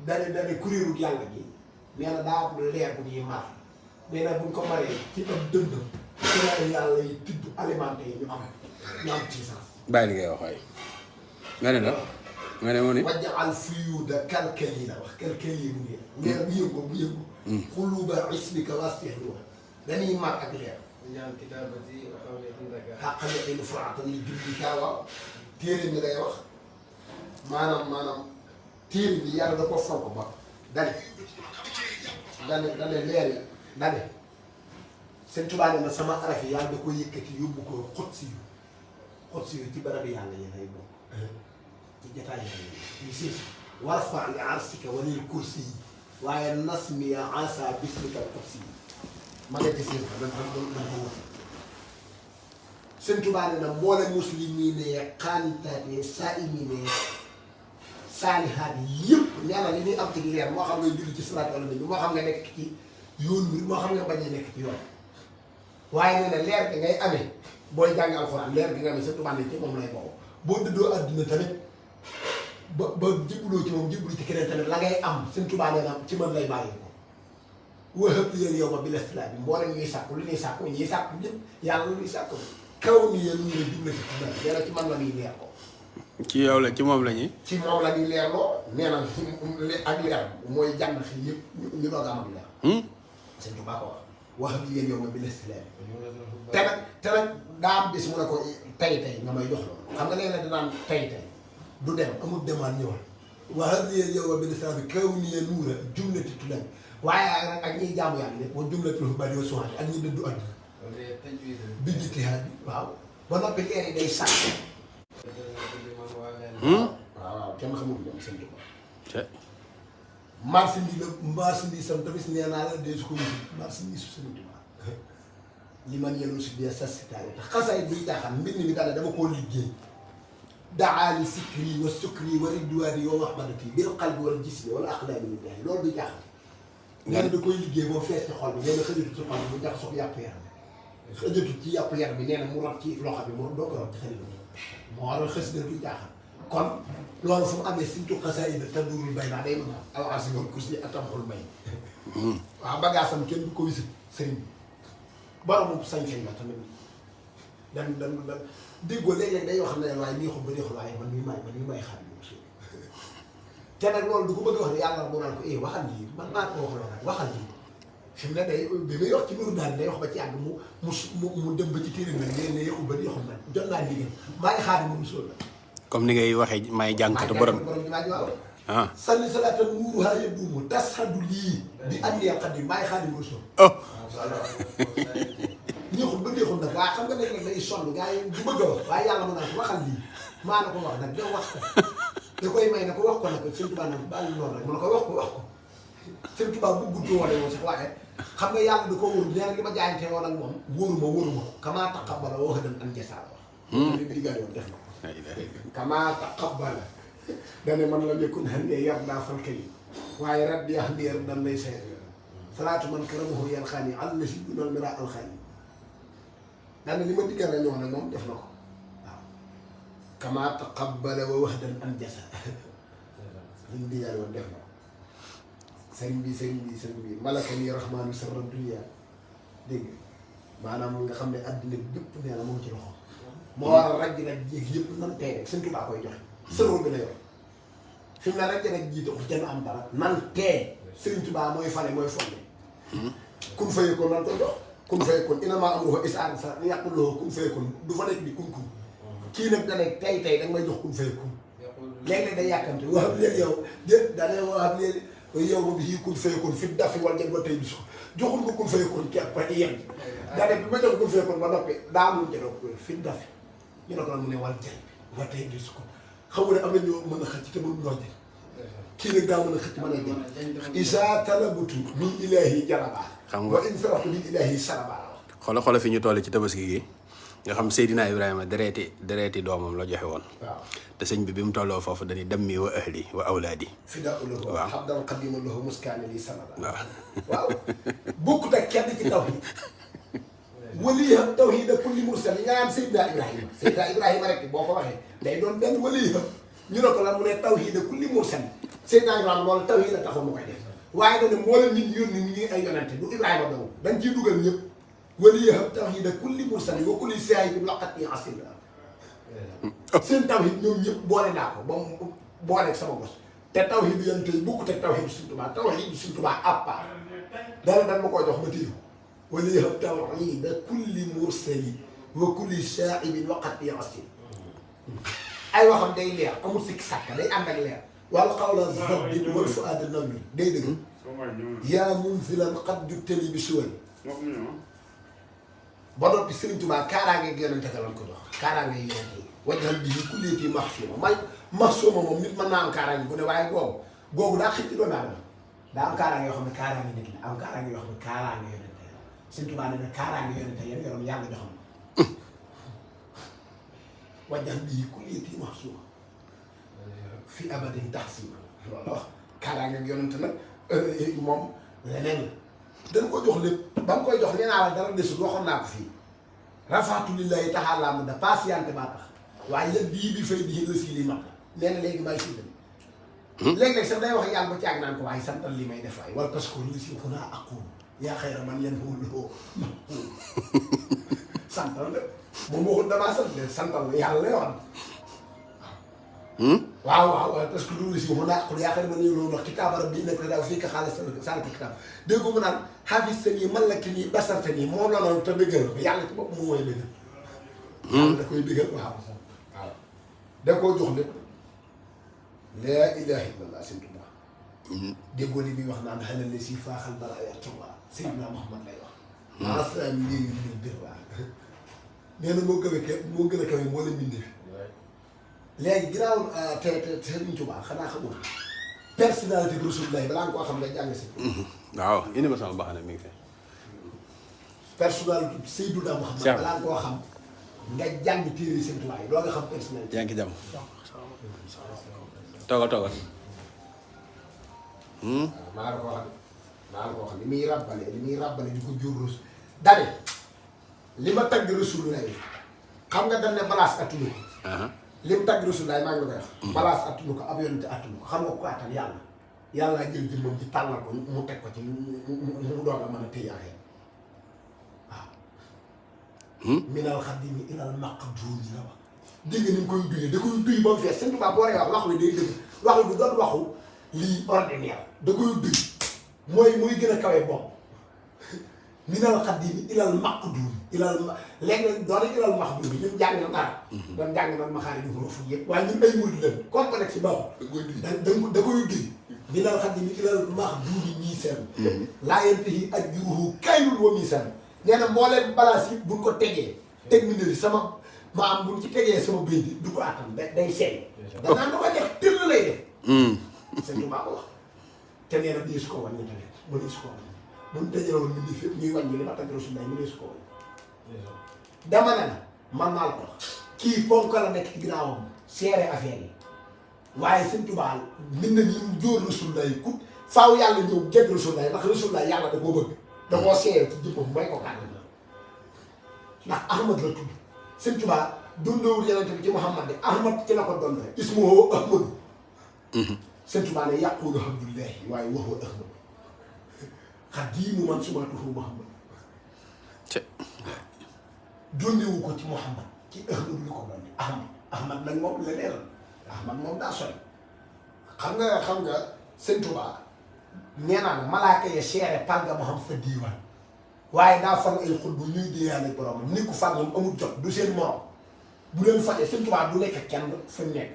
dane kuréelu yàlla gi nee na daa am leer bu ñuy mar nee na buñ ko maree ci am dënd kuréelu yàlla yi tibb alimenté yi ñu am puissance. bàyyi li ngay wax waaye nga ne la nga ne moo ni wajjal fuyuuda kalkali la wax kalkali bu ngeen leer bu yëngu bu yëngu xuluba ismika wastihluha dañuy mar ak leer xaqale il furaata ni julli kaawaaw téere bi lay wax maanaam téere bi yàlla da ko fonk ba dane leer yi dane seen tubaab na sama araf yi yàlla da ko yëkkati yóbbu ko xotsi yu ci barabi yàlla yi lay bokk ci jataay yàlla yi siis warfa li arsika walil kursi yi waaye nasmiya asa bismika kursi yi ma nga gisee ko dañ ko wut seen tubaab na mboole muslimiin yi xaanitaat yi saa'imiin yi saalihaat yi yëpp nee na li ñuy am ci leer moo xam nga julli ci salaat wala nabi moo xam nga nekk ci yoon bi moo xam nga bañ a nekk ci yoon waaye nee na leer bi ngay amee booy jàng alxuraan leer bi nga amee sa tubaab ci moom lay boo dëddoo adduna tamit ba jibuloo ci moom jibulu ci keneen tamit la ngay am seen tubaab nee na ci man lay bàyyi ko wahab li yow ma bi lestilaat bi mboolem ñuy sàkku lu ñuy sàkku ñëpp yàlla lu ñuy sàkku kaw ni yéen ñu ne jubla ci tubaab nee na ci man la ñuy leer ko ci yow la ci moom la ñuy ci moom la ñuy leerloo nee na ak leer mooy jàng xi yëpp ñu doog a am ak leer seen tubaab ko wax wahab li yow ma bi lestilaat te nag daa am bis mu ne ko tey nga may jox loolu xam nga léegi nag dinaan tey du dem amul demaan ñëwal wahab li yow ma bi lestilaat bi kaw ni yéen nuura jumlati tulan waaye ak ñiy jaamu yàlla lépp boo jumlati lu bari yoo suwaat ak ñi dëddu àdduna bi jitihaat bi waaw ba noppi leer yi day sàkk waaw kenn xamul ñoom seen tubaab marchandise sam tamit nee naa la dee su ko wuti marchandise su seen tubaab li man yenu si biir sasitaare te xasaay biy jaaxam mbind mi daal dama koo liggéey daali sikri wa sukri wa ridwaani yoo wax badati bil qalbi wal jismi wala aqlaami lillahi loolu du jaaxam nee na da koy liggéey boo fees ci xol bi nee na xëjatu ci xol bi mu jax soog yàpp yaram bi xëjatu ci yàpp yaram bi nee na mu rot ci loxo bi mu doo ko rot ci xel bi moo waral xës na du jaaxam kon loolu fu mu amee surtout xasaay yi te duurul bay naa day mën a avancé woon kus ni atam xul bay waaw bagaasam kenn du ko wisit sëriñ bi boromu sañ-sañ la tamit dan déggoo léeg-léeg day wax ne waaye neexul ba neexul waaye man mii may xaar moom si te nag loolu du ko bëgg a wax ne yàlla mu naan ko waxal lii man maa ko wax loolu nag waxal lii fi mu ne day bi may wax ci mbiru daal day wax ba ci àgg mu dem ba ci téere nag ne neexul ba neexul nag jot naa liggéey maa ngi xaar moom sol la comme ni ngay waxee may jànkatu borom ah salli salaatan nuuruhaa yaduumu tashhadu lii bi anni al-xadiim maa ngi xaar moom sol neexul ba neexul nag waaye xam nga léeg-léeg day sonn gars yi du bëgg a wax waaye yàlla mën naa ko waxal lii maa na ko wax nag doo wax ko da koy may na ko wax ko nag sëñ Tuubaa nag bàyyi noonu rek mu ne ko wax ko sëñ Tuubaa bu gudd woone woon sax waaye xam nga yàlla da ko wóor nee na li ma jaayante woon ak moom wóoruma kamaa taqabbala wa wahadan an jasaa wax li diggaale woon def na ko kamaa taqabbala dane man lam yakun hande yarda fal karim waaye rabbi ahdi yardan lay sayr salaatu man karamahu yalxaani alla si dunal mira alxaani daane li ma diggal la ñoo nag moom def na ko waaw kamaa taqabbala wa wahdan an jasa liñ diggaale woon def na ko sëriñ bi malaka ni rahmaanu sarra dunya dégg maanaam nga xam ne addina bépp nee na moom ci loxo moo war a raj jéeg yëpp nan tey rek sëñ Tuubaa koy joxe sëroo bi la yor fi mu ne raj jiite ko jën am dara nan tey sëriñ Tuubaa mooy fale mooy fonde kun fayakun nan koy jox kun fayakun inamaa amruhu izaa araada shay'an an yaquula lahu kun fayakun du fa nekk di kun kii nag da ne tey danga may jox kun fayakun léeg-léeg day yàkkamte wax léegi yow déet daanee wax léegi yow moom bii kun fayakun fi dafi wal jën ba tey bis ko joxul ko kun fayakun képp ba yem daane bi ma jox kun fayakun ba noppi daa mun jëloo ko fi dafi ñu ne ko nag mu ne wal jën bi ba tey gis ko xamu ne am na ñoo mën a xëcc te mënu noo jël kii nag daa mën a xëcc mën a jël isa talabutu min ilahi jaraba xam nga wa in saraftu min ilahi saraba xoolal fi ñu toll ci tabaski gi nga xam Seydina Ibrahima dereeti doomam la joxe woon waaw te sëñ bi mu tolloo foofu dañuy dammi wa ahli wa awlaadi fidaa lahu waaw xabdan qadima lahu muskaani li sanada waaw waaw bokkut ak kenn ci tawhid waliya tawhid kulli mursal yi nga am Seydina Ibrahima rek boo ko waxee day doon benn waliya ñu ne ko lan mu ne tawhid kulli mursal Seydina Ibrahima loolu taw yi la taxoon mu koy def waaye dañ ne moo leen nit yónni ñu ngi ay yonente du Ibrahima dong dañ ciy dugal ñëpp wala yéexam tawhiida kulli mursali wa kulli saahibin laqad bi asil seen tawhiid ñoom ñëpp boole naa ko ba mu booleeg sama bos te tawhiid yonente yi bokkut ak tawhiid Sëriñ Tuubaa tawhiid Sëriñ Tuubaa à part dara dañ ma koy jox ma téye wala yéexam tawhiida kulli mursali wa kulli saahibin laqad bi asil ay waxam day leer amul sikki sàkka day ànd ak leer wal qawla zabit wal fuaada nawwi day dëgg yaa munzilan qad juttali bi suwal ba noppi Sëriñ Tuubaa kaaraange ak yonente ka lan ko jox kaaraange yonente yi wajal bii kulleeti maxsuuma maxsuuma moom nit mën naa am kaaraange bu ne waaye googu daa xëcc doon daa am kaaraange yoo xam ne kaaraange nit la am kaaraange yoo xam ne kaaraange yonente la Sëriñ Tuubaa ne ne kaaraange yonente yéen yoroon yàlla jox na wajal bii kulleeti maxsuuma fi abadin taxsima loolu wax kaaraange ak yonente nag moom leneen la dañ ko jox lépp ba mu koy jox nee naa la dara desul waxoon naa ko fii rafaatu lillahi taxaala mu da patiente baa tax waaye yéen bii bi fay di la si li mat nee na léegi may siddali léeg-léeg sax day wax yàlla ba caag naan ko waaye santal li may def waaye wala parce que li si xunaa aqul yaa xayra man yan wóoloo santal la moom waxul damaa sant santal la yàlla lay wax waaw parce que loolu si xunaa aqul yaa xayra man yan wóoloo ndax kitaaba rabbi nekk na daaw fii ka xaalis saalati kitaab dégg mu naan xaafis te nii man la ki nii basarte nii moom la noonu te dëggal ko yàlla ci bopp mu mooy dëggal yàlla da koy dëggal waaw da koo jox lépp laa ilaha illallah Sëriñ Tuubaa déggoo li muy wax naan xelal ne si faaxal balaa ya Tuubaa Seydina Muhammad lay wax maasami léegi ñu bir waa nee na moo gën a kawe moo la bindee fi léegi ginnaaw te Sëriñ Tuubaa xanaa xamul personnalité bi Rasulullah balaa nga koo xam nga jàng si waaw indi ma sama baxane mi ngi fi personnalité Seydina Muhammad balaa nga koo xam nga jàng téere Sëriñ Tuubaa yi doo nga xam personnalité yaa ngi jàmm toogal maa la ko wax li muy ràbbale di ko jur rus dane li ma tagg Rasulullah xam nga dañ ne balaas attunu ko li mu tagg Rasulullah maa ngi la koy wax balaas attunu ko ab yonente attunu ko xam nga ko attan yàlla jël jëmmam ci tàllal ko mu teg ko ci mu doog a mën a téye affaire waaw minal xadimi ilal maqdumi la wax dégg nga ni mu koy duyee da koy duy ba mu fees Sëriñ Tuubaa boo dee wax wi day dëgg wax wi du doon waxu lii ordinaire da koy duy mooy gën a kawe bopp minal xadimi ilal maqdumi léegi doon ilal maqdumi ñun jàng na dara doon jàng na maxaari di xuruuf yëpp waaye ñun ay murid lañ complexe si baaxul da koy duy minal xadimi ilal maqdumi ñii seen laayante yi ak juruhu kaylul wa mii seen nee na mbooleem balaas yi buñ ko tegee teg mi ne sama maam buñ ci tegee sama bëy bi du ko attan day seey danaan da ko def tëll lay def Sëriñ Tuubaa ko wax te nee na dee su ko wàññi tamit mu dee su ko wàññi buñ dajaloon mu di fépp ñuy wàññi li ma tagg Rasulullah mu dee su ko wàññi dama ne la man maa la ko wax kii ponk la nekk ci ginnaawam seere affaire yi waaye Sëriñ Tuubaa mën na ñu jóor Rasulullah yi ku faaw yàlla ñëw gedd Rasulullah ndax Rasulullah yàlla da koo bëgg da koo seere ci jëppam may ko kàddu ndax Ahmad la tudd Sëriñ Tuubaa dundawul yonente bi ci Muhammad de Ahmad ci la ko doon rek ismuhu Ahmadu Sëriñ Tuubaa ne yàqulu Abdullahi waaye waxu Ahmad xadiimu man sumatuhu Muhammad dundewu ko ci Muhammad ci Ahmad li ko doon Ahmad nag moom la leeral Ahmad moom daa sori xam nga Sëriñ Tuubaa nee naa la malaaka ya seere pal nga mu xam fa diiwaan waaye daa fan ay xut bu ñuy déeyaale boromam nit ku fan moom amul jot du seen morom bu leen fajee Sëriñ Tuubaa du nekk kenn fa mu nekk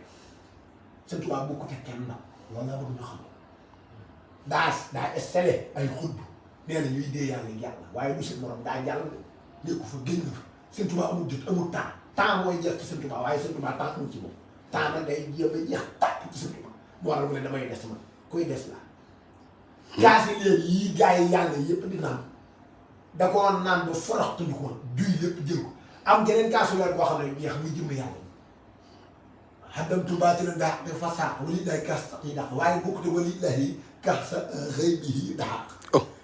Sëriñ Tuubaa bokkut ak kenn nag loolu laa bëgg ñu xam daa installé ay xut bu nee na ñuy déeyaale yàlla waaye du seen morom daa jàll nekku fa génn fa Sëriñ Tuubaa amul jot amul temps mooy jeex ci Sëriñ Tuubaa waaye Sëriñ Tuubaa temps amul ci moom temps nag day jéem a jeex tàkk ci Sëriñ Tuubaa moo waral mu ne damay des man kuy des la kaasi léegi yii gars yi yàlla yëpp di naan da koo naan ba foroxtuñu ko duy lépp jël ko am geneen kaasu leer boo xam ne jeex muy jëmm yàlla xaddamtu baatila daa xaq fa saaq wali day kas yi dàq waaye bokkute wali lahi kas sa xëy bi daxaq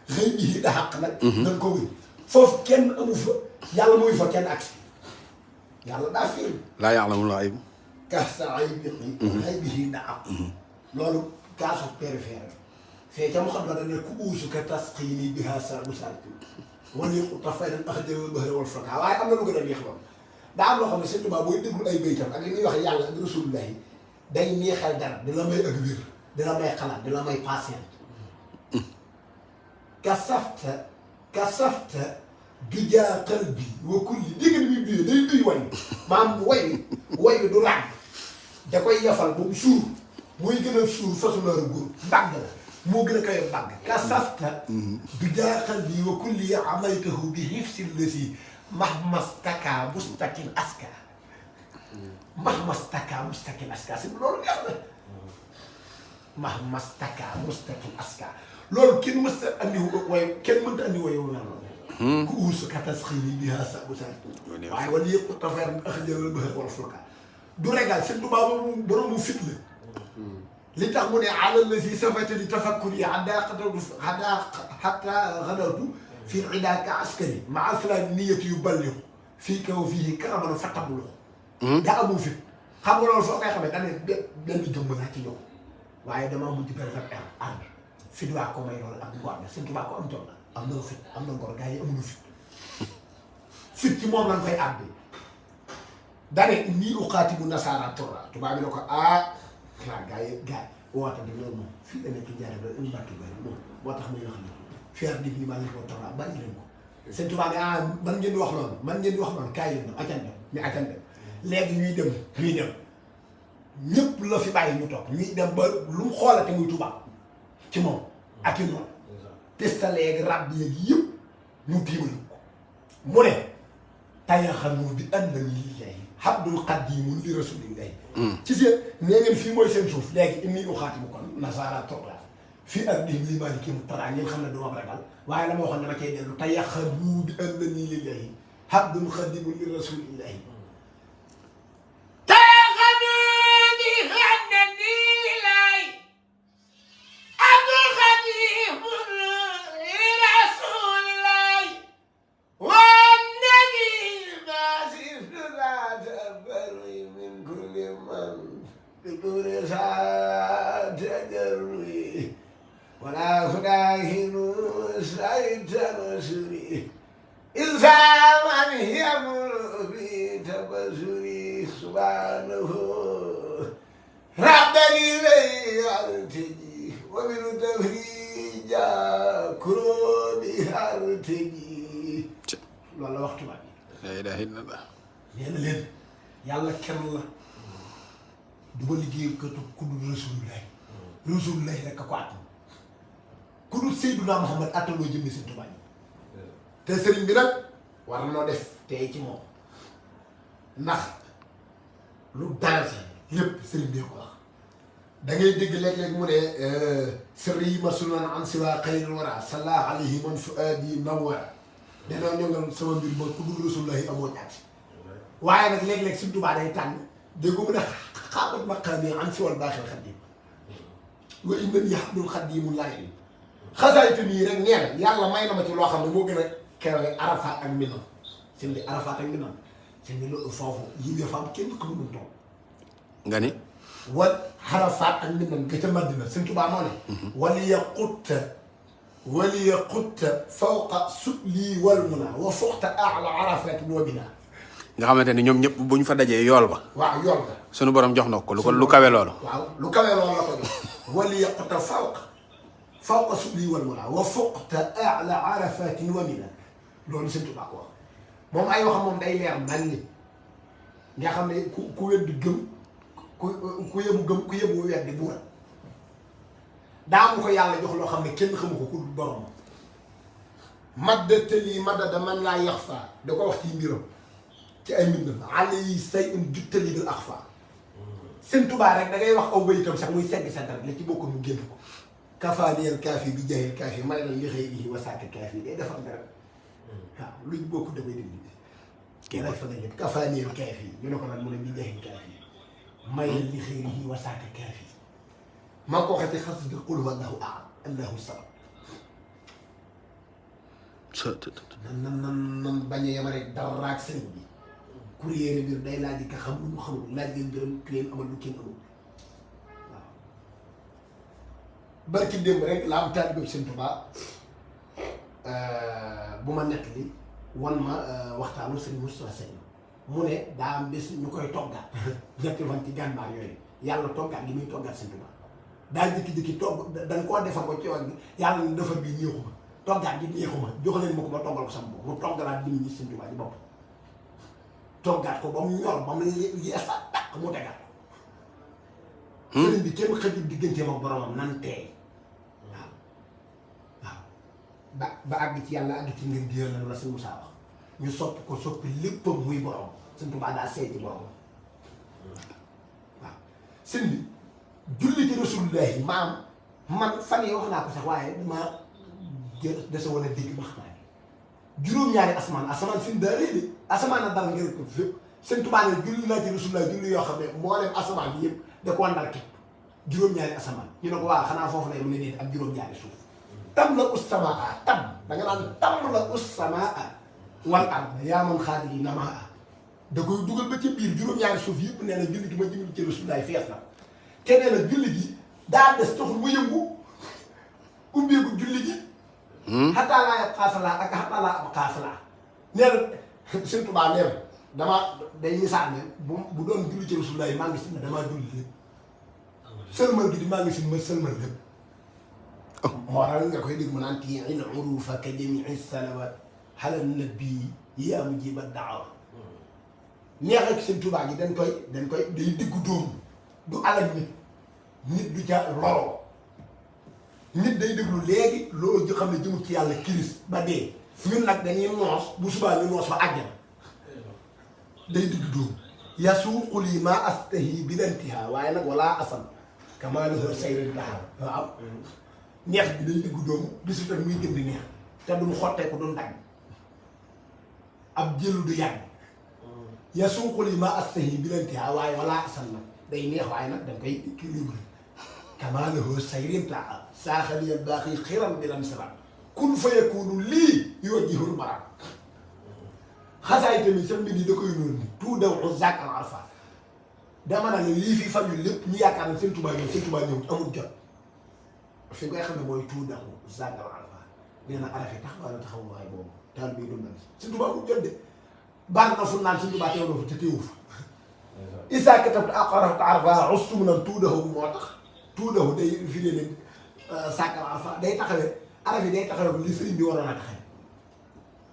xëy bi daxaq nag dañ ko wéy foofu kenn amu fa yàlla muy fa kenn agsi yàlla daa fiir laa ya'lamul ghaib kas sa xëy bi daxaq loolu kaasu périphérie fee ca mu xam la dañ ne ku uusu ka tasqiini bihaa sa musaaratu wala yëpp dafay dem axjël bahra wal faka waaye am na lu gën a neex loolu daa am loo xam ne Sëñ Tuubaa booy déglu ay béytam ak li muy wax yàlla ak Rasulullah yi day neexal dara di la may ak wér di la may xalaat di la may patient kasafta bijaa qalbi wa kulli dégg nga ni muy duyee day duy way maanaam way du ràgg da koy yafal ba mu suur mooy gën a suur façonnaaru góor mbàgg la moo gën a koy mbàgg kasafta bijaa qalbi wa kulli amaytahu bi hifsi lasi mahmastaka mustakin aska mahmastaka mustakin aska si loolu neex na mahmastaka mustakin aska loolu kenn mës a andi way kenn mënta andi way yow naan ku uusu ka tasxiini bihaa sa musaaratu waaye wala yëpp tafeer axjël bahra wal faka du régal Sëñ Tuubaa boobu borom mu fit la li tax mu ne ala lazi safata li tafakkuri hatta xadawtu fii idaaka askari maa filaan niyati yu balliku fii kaw fii karaman fatablu daa amul fit xam nga loolu soo koy xamee da ne benn jëmm laa ci ñëw waaye damaa mujj benn ànd fit waa ko may loolu ak ngor la Sëñ Tuubaa ko am jom la am na fit am na ngor gars yi amuñu fit ci moom lañ koy àbbi dane nii uqaatibu nasaara torra tubaab bi ne ko ah gars yi woote bi loolu moom fii la nekk njaare ba une barki bari moom moo tax muy wax ni fier dig ni maa ngi ko torra bàyyi leen ko Sëñ Tuubaa ne ah man ngeen di wax loolu kaay leen dem acan dem ni acan dem léegi ñuy dem ñëpp la fi bàyyi ñu toog ñuy dem ba lu mu xoolate muy tubaab ci moom ak i noonu pistolet rab yeeg yëpp ñu tiimali ko mu ne tayaxanu bi annani lillahi abdul qadimun li rasulillahi ci seen nee ngeen fii mooy seen suuf léegi inni uxaatibu kon nasaara toog fii ak dim li maliki mu tara ngeen xam ne du ma ragal waaye la ma waxoon dama cay dellu tayaxanu bi annani lillahi abdul qadimun li rasulillahi ولا فداهن سعيد مسري إنسان يمر في تبصري سبحانه ربني لي أرتجي ومن تفريج كروبي أرتجي والله وقت ما لا إله إلا الله لين يلا كرلا دول جيب كتب كل رسول الله لك قاتل ku dul Seydina Muhammad attaloo jëmmi Sëñ Tuubaa te sëriñ bi nag war noo def tey ci moom ndax lu dansé lépp sëriñ bi ko wax da ngay dégg léeg-léeg mu ne sirri masunan an siwa xayril wara salla alayhi man fuadi nawara danoo ñongal sama mbir ba ku dul Rasulullahi amoo ñaat waaye nag léeg-léeg Sëñ Tuubaa day tànn dégg nga mu ne xaabat maqaami an siwal baaxil xaddim wa innani abdul xaddimu laay xasaaytu nii rek nee na yàlla may na ma ci loo xam ne moo gën a keroog Arafat ak Minan seen di Arafat ak Minan seen di loolu foofu yi fa am kenn ku mu toog nga ni wal Arafat ak Minan ga ca Madina Sëñ Tuubaa moo ne wali yaqutta fawqa suli wal muna wa fuqta ala Arafat wa bina nga xamante ne ñoom ñëpp bu ñu fa dajee yool ba waaw yool ba sunu borom jox na ko lu kawe loolu waaw lu kawe loolu la ko jox wali yaqutta fawqa suli wal muna wa fuqta ala arafatin wa mina loolu Sëñ Tuubaa ko wax moom ay waxam moom day leer nañ ni nga xam ne ku weddi gëm ku yëbu gëm ku yëbu weddi bu wet daa mu ko yàlla jox loo xam ne kenn xamu ko ku dul borom madda tëli madda man laa yax faa da ko wax ci mbiram ci ay mbindam àll yi say juttali bil ax faa Sëñ Tuubaa rek da ngay wax aw bayitam sax muy segg sa dara la ci bokk mu génn ko kafaaniyal kaafi bi jaahil kaafi may na li xëy yi wasaate kaafi day defar dara waaw luñ bokk damay dindi kii lay fa nga jëm kafaaniyal kaafi ñu ne ko nag mu ne bi jaahil kaafi may na li xëy yi wasaate kaafi maa ko waxee ci xas bi qul huwa allahu ahad allahu samad nan bañ a yema rek dara raak sëriñ bi courrier bi day laaj ka xam lu mu xamul laaj leen gërëm ki leen amal lu kenn amul waaw barki démb rek la am taalibe Sëñ Tuubaa bu ma nekk li wan ma waxtaanu Sëñ Moustapha Sey mu ne daa am bés ñu koy toggaat ñetti fan ci gànnaar yooyu yàlla toggaat gi muy toggaat Sëñ Tuubaa daa jëkki-jëkki togg dañ koo defar ko ci wàll bi yàlla na defar bi ñeexuma toggaat gi ñeexuma jox leen ma ko ma toggal ko sama bopp mu toggalaat bi ñi Sëñ Tuubaa di bopp toggaat ko ba mu ñor ba mu yeesa tàq mu tegaat ko sëriñ bi kenn xëjul digganteem ak boromam nan teey waaw waaw ba àgg ci yàlla àgg ci ngeen di yoon la Sëñ Musaa wax ñu soppi ko soppi léppam muy borom Sëñ Tuubaa daa seey ci borom waaw sëñ bi julli ci Rasulullaahi maam man fan yi wax naa ko sax waaye dama dese woon a dégg ba xam naa juróom-ñaari asamaan sin daa réy de asamaan na dal ngeen ko fépp Sëñ Tuubaa ne julli naa ci Rasulullaahi julli yoo xam ne moo dem asamaan bi yëpp da koo ndar képp juróom-ñaari asamaan ñu ne ko waa xanaa foofu lay mu ne nii ak juróom-ñaari suuf tam la ussamaa tam da nga naan tam la ussamaa wal ard yaa man xaadir yi namaa da koy dugal ba ci biir juróom-ñaari suuf yëpp nee na julli gi ma julli ci Rasulullaahi fees na te nee na julli gi daa des taxul mu yëngu ubbeeku julli gi xataa laa yab xaasalaa ak xataa laa ab xaasalaa nee na Sëñ Tuubaa nee na damaa day misaal ne bu doon julli ci Rasulullaahi maa ngi si ne damaa julli lépp sëlmal gi di maa ngi si ma sëlmal lépp moo tax nga koy dégg mu naan tii in urufa ka jamii salawaat xalal nabi yaa mujiba daawa neex ak Sëñ Tuubaa gi dañ koy day diggu dóomu du alal nit du ca loroo nit day déglu léegi loolu ji xam ne jëmu ci yàlla kiris ba dee ñun nag dañuy noos bu subaa ñu noos fa àjjana day digg dóomu yasuuqu lii maa astahi bi lantihaa waaye nag walaa asal kamaa lahu sayri daxar waaw neex bi day digg dóomu bisu tam muy gën di neex te duñ xottee ko duñ dagg ab jëlu du yàgg yasuuqu lii maa astahi bi lantihaa waaye walaa asal nag day neex waaye nag dañ koy équilibre kamaa lahu sayri daxar saaxaliyal baaxi xiran bi lan sirat kun fa yakunu lii yoo jihul maraam xasaay tamit sa mbir yi da koy noonu tout daw zak al arfa dama na ne lii fi faju lépp ñu yaakaar ne Sëñ Tuubaa ñëw Sëñ Tuubaa ñëw amul jot fi nga xam ne mooy tout daw zak al arfa nee na arafe tax wala taxaw waay boobu taal bii dundal Sëñ Tuubaa amul jot de baax na fu naan Sëñ Tuubaa teew na fa te teewu fa isaa katabta aqarata arfa ustum nan tout daw moo tax tout daw day firée ne zak al arfa day taxawee arafe day taxawee li sëriñ bi waroon a taxawee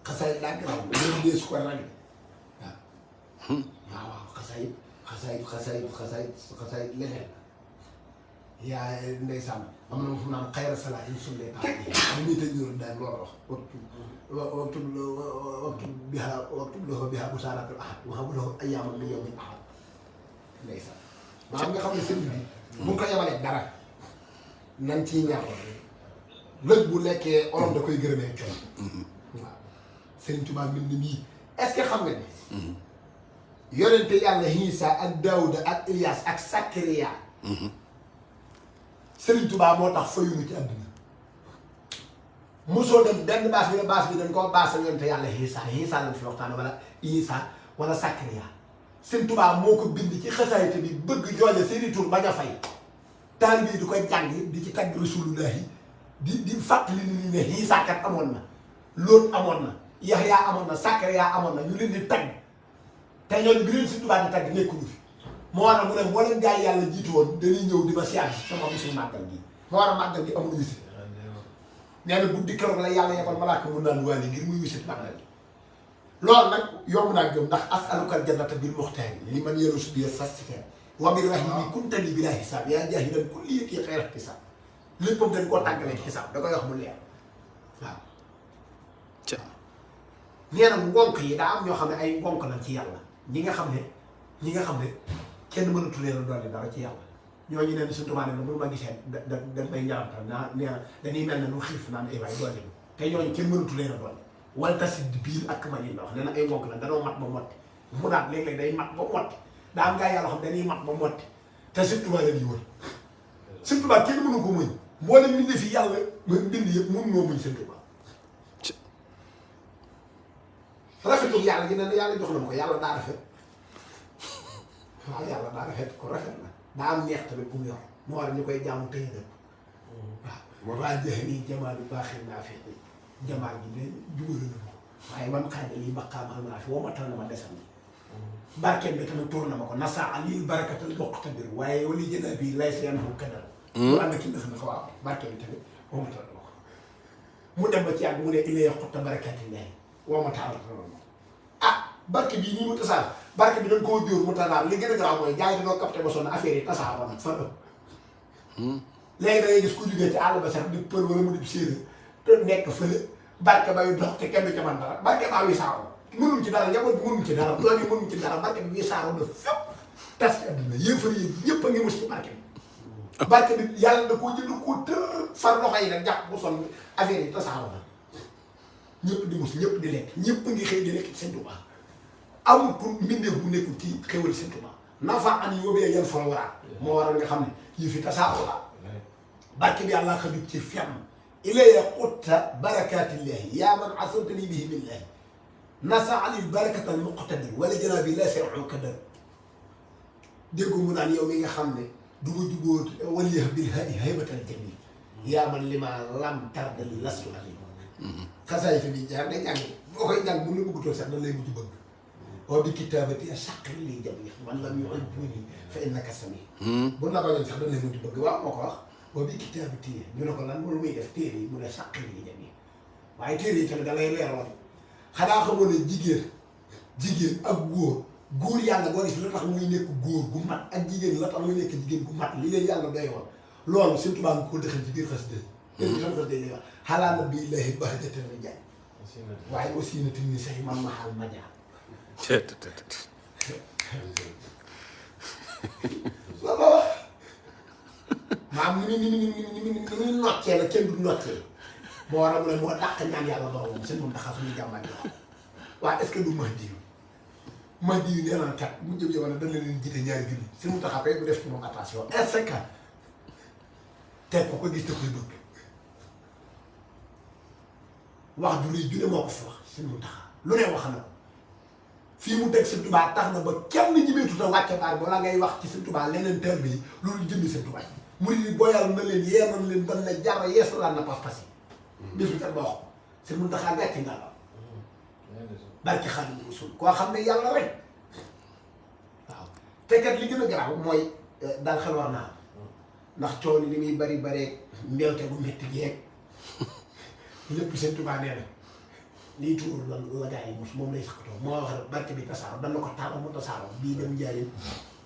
xasaay laa garaaw loolu dee su ko ràññ waaw waaw xasaay leneen yaa ndeysaan am na fu naan xayra salaat yi sulle taal am ñuy tëj ñoru daal loolu wax waxtu loxo biha bu saaratul ahad waxabu loxo ayaaman bi yowmin ahad ndeysaan maanaam nga xam ne sëriñ bi bu ñu ko yemalee dara nan ciy ñaar lëj bu lekkee olom da koy gërëmee coon waaw Sëriñ Tuubaa mel ni nii est-ce que xam nga ni yonente yàlla Iisaa ak Daawuda ak Ilias ak Sakariya Sëriñ Tuubaa moo tax fayuñu ci àdduna mosoo dem benn baas bi ne baas bi dañ koo baasal yonente yàlla Iisaa lañ fi waxtaane wala Iisaa wala Sakariya Sëriñ Tuubaa moo ko bind ci xasaayit bi bëgg jooje seeni tur bañ a fay taalibe yi di koy jàng di ci tagg Rasulullaahi di fàttali ni ne Iisaa kat amoon na Lóot amoon na Yaxya amoon na Sakariya amoon na ñu leen di tagg te ñooñu bi leen Sëñ Tuubaa di tagg nekkuñu fi moo war a mu ne moo leen gaa yi yàlla jiitu woon dañuy ñëw di ma siyaar sama bisu màggal gi moo war a màggal gi amul wisit nee na guddi keroog la yàlla yebal malaaka mu naan waali ngir muy wisit màggal gi loolu nag yomb naa gëm ndax as'alukal jannata bil muxtaari li man yelu su biir fastifeer wa bi rahimi kuntali bila xisaab yaa jaahilan kulli yëkkii xeer xisaab léppam dañ koo tàggalee xisaab da koy wax mu leer waaw nee na ngonk yi daa am ñoo xam ne ay ngonk lañ ci yàlla ñi nga xam ne kenn mënatu leen a dolli dara ci yàlla ñooñu neen Sëñ Tuubaa ne bu ma gisee da may njarantal naa nee na dañuy mel ne lu xiif naan ay waay dolli te ñooñu kenn mënatu leen a dolli wal tasit biir ak ma la wax nee na ay ngonk la danoo mat ba motti mu daat léeg-léeg day mat ba motti daa am gaa yàlla xam dañuy mat ba motti te Sëñ Tuubaa la ñuy wër Sëñ Tuubaa kenn mënu ko muñ mboolem mbind fi yàlla mbind yëpp mun moo muñ Sëñ Tuubaa rafetul yàlla gi ne yàlla jox na ma ko yàlla daa rafet waaw yàlla daa rafet ko rafet la daa am neex tamit bu mu yor moo war ñu koy jaamu tëye dëpp waaw waa jeex nii jamaa bi baaxee naa fi jamaa ji de dugal na ko waaye man xaaj lii baqaam xam naa fi woo ma tal na ma desal ni barkeel bi tamit tuur na ma ko nasaa lii barakatal muqtadir waaye wali jëna bi lay seen bu kadal mu ànd ki def na ko waaw barkeel bi tamit woo ma tal na ma ko mu dem ba ci yàgg mu ne ilay xutta barakati lay woo ma taal ah barke bii nii mu tasaar barke bi dañ koo jóor mu tasaar li gën a garaaw mooy gars yi dañoo capté ba sonn affaire yi tasaaroo nag fa ëpp léegi da ngay gis ku jugee ci àll ba sax di për wala mu di séeréer te nekk fële barke ba yu dox te kenn du ca man dara barke baa wi saaroo mënuñ ci dara njaboot bi mënuñ ci dara doom yi mënuñ ci dara barke bi wi saaroo na fépp tas ci àdduna yéefar yi ñëpp a ngi mus ci barke bi barke bi yàlla da koo jënd koo tër far loxo yi nag jàpp bu sonn affaire yi tasaaroo na ñëpp di mus ñëpp di lekk ñëpp a ngi xëy di lekk ci Sëñ Tuubaa amul pour mbindeef bu nekkul ci xéwal Sëñ Tuubaa nafa an yóbbee yan fol waraa moo waral nga xam ne yi fi tasaaroo la barke bi yàlla xajut ci fenn ilaya xutta barakatillahi yaa man asantani bihi billahi nasa alil barakatal muqtadir wala janaabi la seru kadar déggu mu naan yow mi nga xam ne du ma jubóot waliya bil hadi haybatal jamil yaa man li ma lam tardali lastu alim xasaay fi bi jaar day jàng boo koy jàng bu la bëggutoon sax da lay mujj bëgg wa bi kitaabati saqil li jamil man lam yuhibbuni fa innaka sami bu la bañoon sax da lay mujj bëgg waaw moo ko wax boo bi kitaabati ñu ne ko lan loolu muy def téere yi mu ne saqil li jamil waaye téere yi tamit da lay leeroon xanaa xamoo ne jigéen ak góor yàlla boo gis la tax muy nekk góor gu mat ak jigéen la tax muy nekk jigéen gu mat li leen yàlla doy woon loolu Sëñ Tuubaa nga ko dëxal ci biir xasida yi sama xasida yi wax xalaa na bi ilahi bahjatan rijaal waaye aussi na tin ni say man maxal majaal loolu wax maam ni muy noccee la kenn du noccee moo war a mu ne moo dàq ñaan yàlla boromam seen moom taxaw suñuy jàmbaat yi wax waaye est-ce que du Mahdi yu nee naa kat mu jëm jamono dañ leen jiite ñaari julli si mu taxaw rek bu def ci moom attention est-ce que teg ko gis te koy bëgg wax ju rëy ju ne moo ko fi wax si mu taxaw lu ne wax na ko fii mu teg Sëñ Tuubaa tax na ba kenn ñimeetut a wàcce baar wala ngay wax ci Sëñ Tuubaa leneen tër bi loolu jëmmi Sëñ Tuubaa mu ni booyal na leen yeeman leen ban na jar yeesalaan na pas-pas yi bis bi kat ba wax ko si mu taxaw gàcce nga la barke Xaadimu Rasuul koo xam ne yàlla rek waaw te kat li gën a garaaw mooy daal xel war naa ndax coow li muy bari mbewte bu métti geeg lépp Sëñ Tuubaa nee na lii tuur la gaa yi mos moom lay saxatoo moo wax rek barke bi tasaaroo dan na ko taal mu tasaaroo bii dem Njaaréem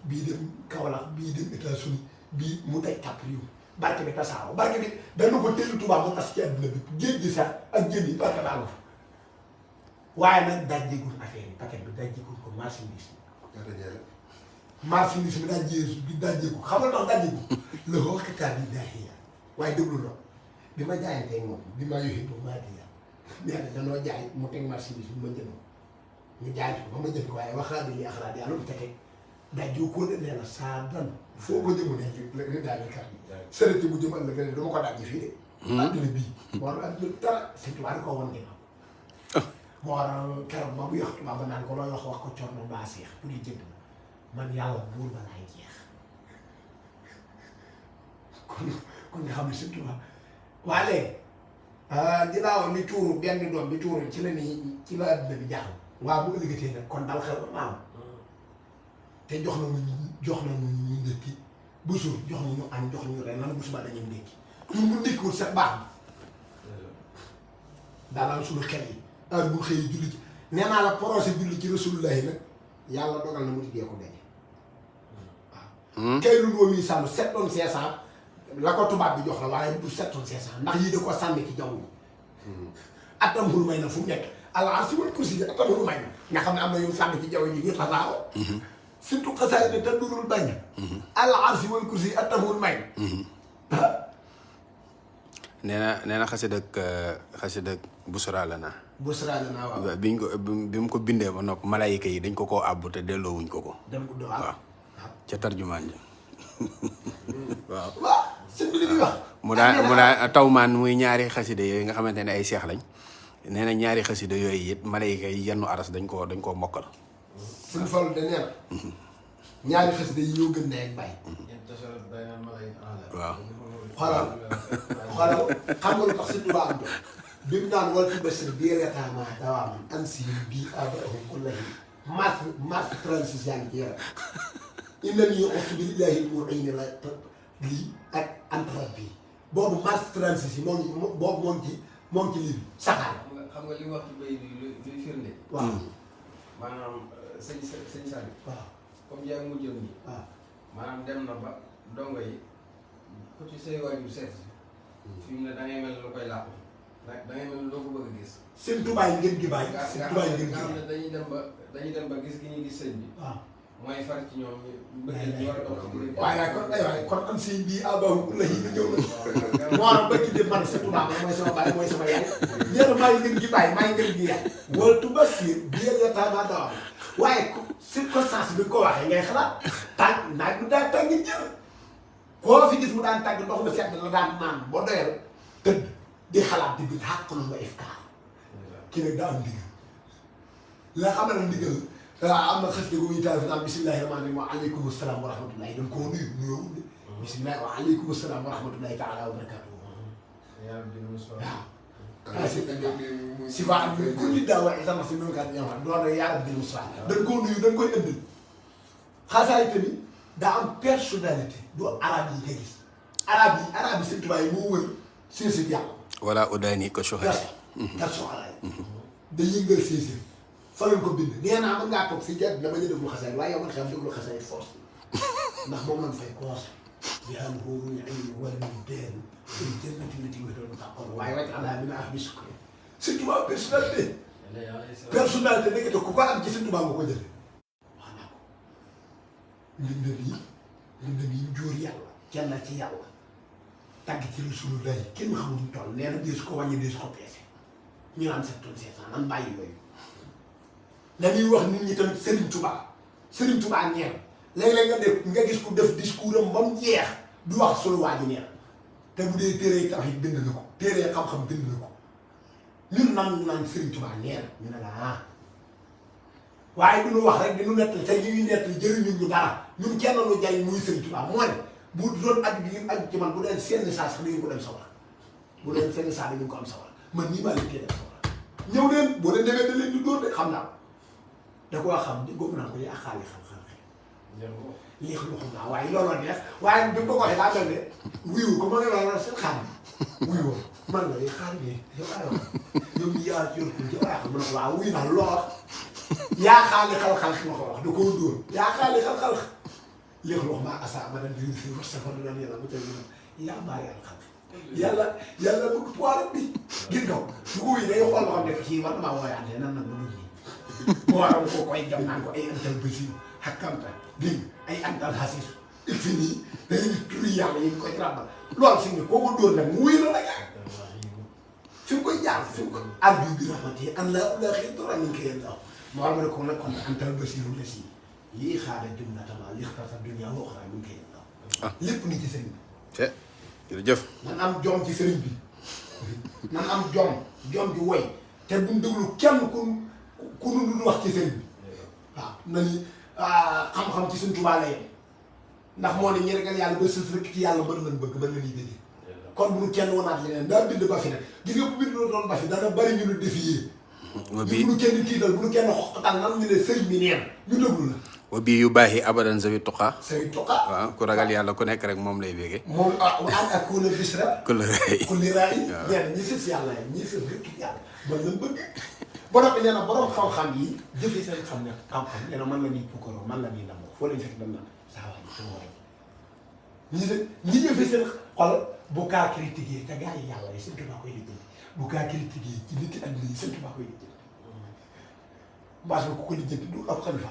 bii dem Kaolack bii dem États-Unis bii mu teg tàpp yu barke bi tasaaroo barke bi dana ko teel Tuubaa mu tas ci àdduna bi géej gi sax ak jën yi barke baa nga fa waaye nag dajjegul affaire yi paquet bi dajjegul ko marchandise bi dajjegul xam nga tax dajjegul la ko xitaab yi daaxiya waaye déglu na bi ma jaayantee moom bi ma yoxee bu maa diya nee na danoo jaay mu teg marchandise bi ma jënd ñu jaay ko ba ma jënd ko waaye waxaadi li axlaat yàlla mu tege dajjoo ko de nee na saa dan foo ko jëmu ne li daal di kar sërëti bu jëm ëllëg ne dama ko dajji fii de adduna bii moo tax adduna dara Sëñ Tuubaa da koo wan ginnaaw moo waral keroog ba bu yox tubaab ba naan ko looy wax ko corno baa seex pour yi jënd man yàlla buur ba laay jeex kon nga xam ne Sëñ Tuubaa waa léegi ginnaaw li tuuru benn doom bi tuuru ci la adduna bi jaaxal waaw bu ëllëgatee nag kon dal xel ba maam te jox na ñu ndékki bu suur jox na ñu añ jox ñu ren lan bu subaa dañuy ndékki ñun bu ndékkiwul sax baax na daanaka suñu xel yi heure bu xëyee julli ci nee naa la projet julli ci rasulullahi nag yàlla dogal na mu tuddee ko gañe waaw kay lu loo muy sàmm 7 tonnes 500 la ko tubaab bi jox la waaye du 7 tonnes 500 ndax yii da ko sànni ci jaww ji atam xul may na fu mu nekk alors si wàllu kursi atam xul may na nga xam ne am na yu sànni ci jaww ji ñu tasaaroo surtout xasaay ne te durul bañ allah si wàllu kursi atam xul may na nee na xasida ak Busra la naa. Busra la naa waaw. bi mu ko bindee ba nopp malaayika yi dañ ko koo àbb te delloowuñ ko ko. dem ko waaw ca tarjumaan ji waaw. waaw sëñ bi li muy wax. mu daan tawmaan muy ñaari xasida yooyu nga xamante ne ay seex lañ nee na ñaari xasida yooyu it malaayika yi yennu aras dañ koo mokkal. suñu Fallu de nee na ñaari xasida yi ñoo gën ne ak bàyyi. waaw xoolal xoolal xam nga lu tax Sëñ Tuubaa am doon bi mu naan wal tubashir bii reetaama dawaaman an si bii abahu kullahi mars 36 yaa ngi ci yaram inna nii ustu billahi mu'in la lii ak entre bii boobu mars 36 yi boobu moo ngi ci lii bi saxaar. xam nga li wax ci bay bi luy firnde. waaw maanaam sëñ Saliou. waaw comme yaa ngi mujjoon nii. waaw maanaam dem na ba dongo yi ku ci say waajur seet fi mu ne da ngay mel lu koy làqu da ngay mel loo ko bëgg a gis. Sëñ Tuubaa yi ngeen gi bàyyi. Sëñ Tuubaa yi ngeen gi nga xam ne dañuy dem ba gis gi ñuy gis sëñ bi. waaw mooy far ci ñoom ñu bëgg ñu war a dox ci biir. waaye kon am si bii abahu la yi ñëw na. moo am bëgg de man Sëñ Tuubaa mooy sama baay mooy sama yaay. ñeent maa ngi ngeen gi bàyyi maa ngi ngeen gi yaay. wala tubashir bii reetaama dawaaman waaye circonstance bi nga ko waxee ngay xalaat tàng naaj bi daan tàng jër koo fi gis mu daan tàng ndox mu sedd la daan naan boo doyal tëdd di xalaat di bind xàq lu nga ifkaar kii nag daa am ndigal la xam ne ndigal am na xës dëgg muy taal fi naan bisimilahi rahmaani rahim wa aleykum salaam wa rahmatullahi dañ koo nuyu nuyoo de bisimilahi wa aleykum salaam wa rahmatullahi taala wa barakatuh waaw si waa am ku nit daa wax sama si même kàddu gi doon na yàlla bi Moussa dañ koo nuyu dañ koy ëndil xasaay tamit daa am personnalité du arab yi nga gis arab yi Sëñ Tuubaa yi moo wër séesé bi yàlla. wala udaani ko soxali. personnalité da yëngal séesé fa lañ ko bind nee naa mën ngaa toog si jàpp dama ñu déglu xasaay waaye yow man xam déglu xasaay force ndax moom lañ fay koos bi xam boobu ñu ay wàllu benn jënnati la ci wétoon tàkkoon waaye wàcc allah bi naa bis ko Sëñ Tuubaa personnalité nekk te ku ko am ci Sëñ Tuubaa nga ko jëlee wax naa ko mbindam yi jóor yàlla kenn ci yàlla tàgg ci Rasulullah kenn xamul mu toll nee na deesu ko wàññi deesu ko peese ñu naan 7 tonnes 500 nan bàyyi yooyu dañuy wax nit ñi tamit Serigne Touba ñeer léeg-léeg nga gis ku def discours am ba mu jeex du wax sunu waa ji neer te bu dee téere tawhiid bind na ko téere xam-xam bind na ko ñun naan Serigne Touba neer ñu ne la waaye du ñu wax rek di ñu nettali te ñu ngi nettali jëriñu ñu dara ñun kenn lu jariñ muy Serigne Touba moo ne bu doon aju bi aju ci man bu dee seen saa sax dañu ko dem sawar bu dee seen saa dañu ko am sawar man nii maa leen koy dem sawar ñëw leen boo leen demee da leen di dóor de xam naa ko da koo xam di góob naa ko yaa xaali xam-xam lii xam naa waaye looloo neex waaye bi ko waxee daa mel ne wuyu ko ma ne la seen xaar wuyu man la xaar bi yow aywa yow mii yaa yor ko yow aywa ma ne ko waaw wuyu naa lool yaa xaali xal-xal ma ko wax da koo dóor yaa xaali xal-xal léegi wax maa asa ma dem di fi wax safar naan yàlla mu tey yaa bàyyi yàlla xam yàlla bëgg poire bi gis nga bu ko yi day xool loo xam ne kii war maa wooyaatee nan nag mënu ji moo waral ko koy jam naan ko ay antal basiru xakkamta dégg ay antal xasis il fi nii dañuy turi yàlla yi koy ràbbal loolu si ne koo ko dóor nag mu wuyu la nag fi mu koy jaar fi mu ko arbi bi rahmati an la xëy dora ñu ngi koy yéen daw moo war ma ne ko nag kon antal basiru la si lii xaada jumlatama li xarta dunya wa uxra ñu ngi koy yéen daw lépp ni ci sëriñ bi jërëjëf nan am jom ci sëriñ bi nan am jom ju woy te buñ déglu kenn ku nu wax ci sëriñ bi waaw na ni xam-xam ci Sëriñ Tuubaa la yem ndax moo ne ñi ragal yàlla ba sës rek ci yàlla mën lañ bëgg mën la ñuy bëggee kon bu nu kenn wanaat leneen daa bind ba fi nag gis nga bu bind doon ba fi dana bari ñu nu défier bu nu kenn tiital bu nu kenn xoxatal nan ñu ne sëriñ bi neen ñu déglu la wa bii yu baax yi abadan zawi tuqa. sëriñ tuqa waaw ku ragal yàlla ku nekk rek moom lay béggee. moom ak ku la bis rek. ku la rëy ku li raay. waaw ñenn ñi sës yàlla ñi sës rek yàlla man lañ bëgg. ba noppi nee na borom xam-xam yi jëfee seen xam ne xam-xam nee na man la ñuy pukkaroo man la ñuy ndamoo foo leen fekk dem na saa waay sama waay ñi jëfee seen xol bu kaa critiqué te gars yi yàlla yi Sëriñ Tuubaa koy lijjanti bu kaa critiqué ci nit ak lii Sëriñ Tuubaa koy lijjanti mbaas bi ku ko lijjanti du ab xalifa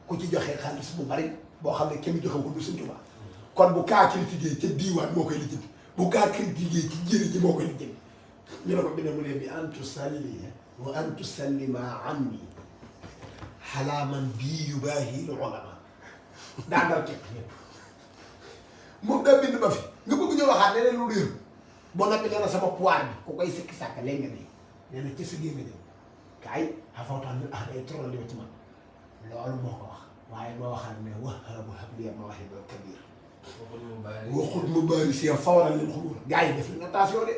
ku ci joxee xaalis bu bari boo xam ne kenn joxe ko du Sëriñ Tuubaa kon bu kaa critiqué ca diiwaan moo koy lijjanti bu kaa critiqué ci jëri ji moo koy lijjanti ñu ne ko bi ne mu leen bi an tusalli wa an tusallima anni xalaaman bii yubaahi l ulama daa ndar képp ñëpp moom daa bind ba fi nga bëgg ñoo waxaat leneen lu réer boo noppi nee na sama poire bi ku koy sikki sàkk léegi nga nii nee na ci sa génn dem kaay xafawtaan ñu day troll ci man loolu moo ko wax waaye moo waxaat ne wahaabu habliya mawaahibal kabiir waxut mu bari si fawaral leen xubur gars yi def leen attention de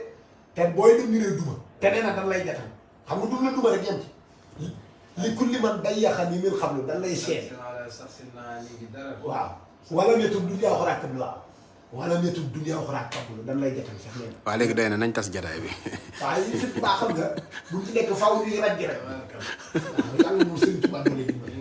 te booy dem ñu ne duma te nee na dan lay jatal xam nga dum la duma rek yem ci li kulli man day yaxan yi mën xam ne dan lay seet waaw wala métub dunya waxuraat kablu waaw wala métub dunya waxuraat kablu dan lay jatal sax nee na waaw léegi doy na nañ tas jataay bi waaw yi sëñ Tuubaa xam nga buñ ci nekk faw ñuy raj rek waaw yàlla moom sëñ Tuubaa moo leen dimbali